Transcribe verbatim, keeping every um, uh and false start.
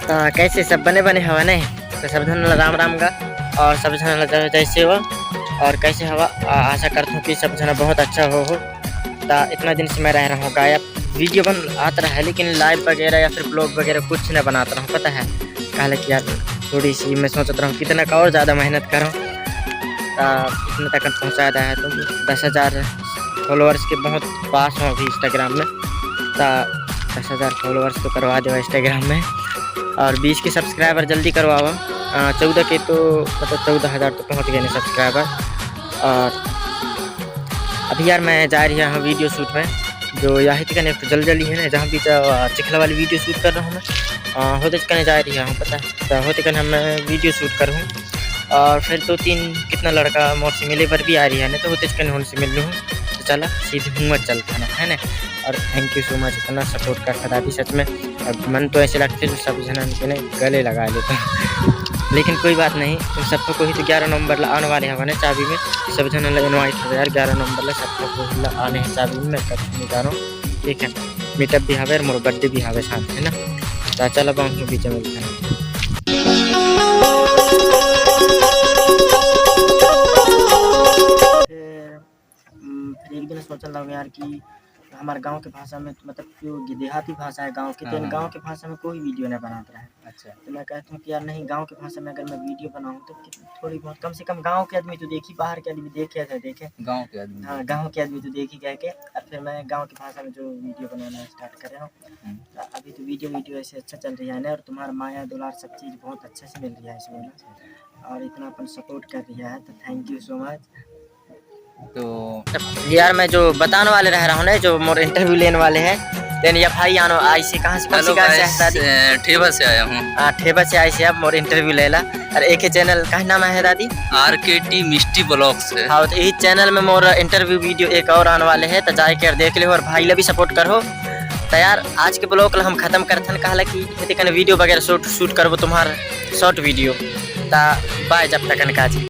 त कैसे, सब बने बने हवा नहीं? तो सब झन ला राम राम गा, और सब झन ला जय जय सेवा। और कैसे हवा? आ, आशा करता हूँ कि सब झन बहुत अच्छा हो हो। त इतना दिन से मैं रह रहा हूँ गायब, वीडियो बन आत रहा है, लेकिन लाइव वगैरह या फिर ब्लॉग वगैरह कुछ नहीं बनाता रहा हूँ, पता है। काहे कि यार, थोड़ी सी मैं सोचत रहा हूँ कितना का और ज़्यादा मेहनत करूँ, त इतना तक पहुँचा रहा है। तो दस हज़ार फॉलोअर्स के बहुत पास हूँ अभी इंस्टाग्राम में, त दस हज़ार फॉलोअर्स तो करवा दो इंस्टाग्राम में। और बीस के सब्सक्राइबर जल्दी करवावा। आ, चौदह के तो, मतलब, चौदह हज़ार तो पहुँच गए हैं सब्सक्राइबर। और अभी यार, मैं जा रहा हूँ वीडियो शूट में, जो यही तक एक जल जली है ना, जहाँ भी जा-, चिखला वाली वीडियो शूट कर रहा हूँ मैं। आ, होते कने जा रहा हूँ, पता है, तो होते कने हम वीडियो शूट कर हूँ। और फिर दो तीन कितना लड़का मोर से मिले बर भी आ रहा है ना, तो होते कने उनसे मिल लूँ। तो चला, सीधे हुआ चलता है ना, है ना। और thank you so much, इतना सपोर्ट करता दादी, सच में। अब मन तो ऐसे लगते जो सब झन के ने गले लगा लेते हैं। लेकिन कोई बात नहीं, तुम सबको कोई तो ग्यारह नवंबर ला आने वाले हवा ना चाबी में, सब झन ला इनवाइट हो यार, ग्यारह नवंबर ला सबको कोई ला आने हैं चाबी में, मैं कब नहीं जा रहा हूँ, ठीक है। मीटअप भी हवे और मोर बर्थडे भी हवे साथ, है ना। तो चल, अब हम बीच में मिलते हैं। फिर, हम्म, फिर एक दिन सोचल रहा यार कि हमारे गांव के भाषा में, मतलब, जो ये देहाती भाषा है गांव के, तो हाँ, इन हाँ। गांव के भाषा में कोई वीडियो नहीं बनाता रहा है। अच्छा। तो मैं कहता हूँ कि यार, नहीं, गांव के भाषा में अगर मैं वीडियो बनाऊँ तो कि-, थोड़ी बहुत, कम से कम गांव के आदमी तो देखी, बाहर के आदमी देखे है, देखे। गांव के आदमी हाँ, देखे। गांव के आदमी तो देखी कह के, और फिर मैं गांव की भाषा में जो वीडियो बनाना स्टार्ट कर रहा हूँ। हम्म। तो अभी तो वीडियो, वीडियो ऐसे अच्छा चल रहा है ना, और तुम्हारा माया दुलार सब चीज़ बहुत अच्छे से मिल रहा है इसमें ना, और इतना अपन सपोर्ट कर रहा है, तो thank you so much। तो यार, मैं जो बताने वाले रह रहा हूँ ना, जो मोर इंटरव्यू लेने वाले हैं, तेन या भाई आनो आई से, कहाँ से, कौन सी हेलो गाँव से गाइस, है दादी? अ, ठेबा से आया हूँ। हाँ, ठेबा से आई से अब मोर इंटरव्यू लेला। और एक ही चैनल का नाम है दादी? आरकेटी मिस्टी ब्लॉग्स है। हाँ, तो यही चैनल में मोर इंटरव्यू वीडियो एक और आने वाले है, तो जाके और देख लिहो और भाई ला भी सपोर्ट करो। तो यार, आज के ब्लॉग ला हम खत्म करथन, कहला कि यदि कने वीडियो वगैरह शूट, शूट करबो तुम्हार शॉर्ट वीडियो। ता बाय, जब तक का जी।